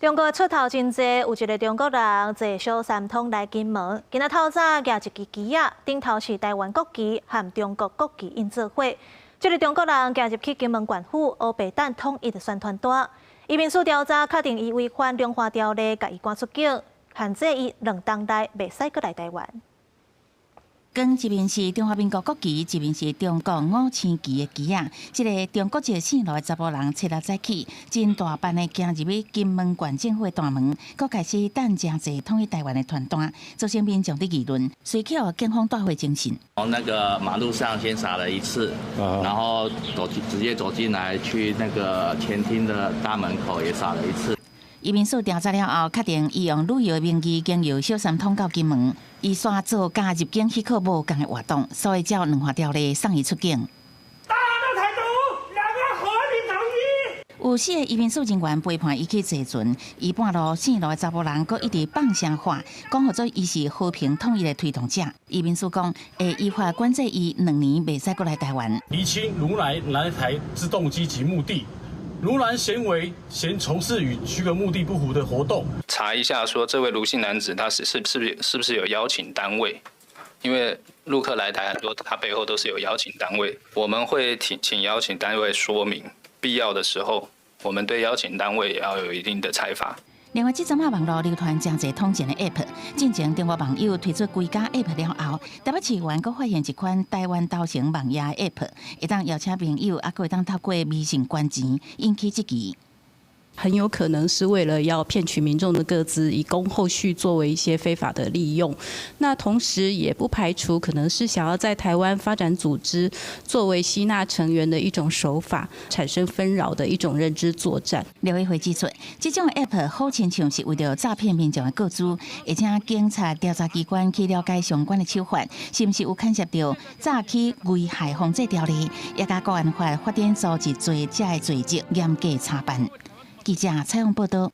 中國出頭真濟，有一个中國人坐小三通來金門，今仔透早舉一支旗仔，頂頭是台灣國旗和中國國旗印做伙。這个中國人行入去金門縣府，烏白等統一的宣傳單。移民署調查確定伊違反兩岸條例，共伊趕出境，限制伊2冬內袂使閣來台灣。光一面是中華民國國旗，一面是中國五星旗的旗仔。這个中國籍姓盧的查埔人，初六早起，真大範的行入去金門縣政府的大門，閣開始等誠濟統一台灣的傳單，造成民眾的議論，隨去予警方帶回偵訊。從那個馬路上先灑了一次，然後走直接走進來，去那個前廳的大門口也灑了一次。移民署調查了後，確定伊用旅遊名義經由小三通到金門，伊煞做佮入境許可無仝的活動，所以照兩岸條例送伊出境。打倒台獨，兩岸和平統一。有四个移民署人員陪伴伊去坐船，伊半路姓盧的查埔人，閣一直放聲喊，講予做伊是和平統一的推動者。移民署講會依法管制伊2年袂使閣來台灣。釐清盧男來台之動機及目的。盧男行為嫌從事與許可目的不符的活動，查一下，說這位盧姓男子他是是是不是是不是有邀請單位？因為陸客來台很多，他背後都是有邀請單位，我們會請邀請單位說明，必要的時候，我們對邀請單位也要有一定的裁罰。另外，這陣仔網路流傳誠濟統戰的 App，進前中國網友推出幾家 App 了後，台北市員閣發現一款台灣頭前網頁 App，會當邀請朋友，猶閣會當透過微信捐錢，引起質疑。很有可能是為了要騙取民眾的個資，以供後續作為一些非法的利用。那同時也不排除可能是想要在台灣發展組織，作為吸納成員的一種手法，產生紛擾的一種認知作戰。廖偉慧指出，這種 App 好親像是為著詐騙民眾的個資，而且警察調查機關去了解相關的手法，是毋是有牽涉著詐欺危害防制條例，也佮國安法發展組織罪這个罪責嚴格查辦。記者採訪報道。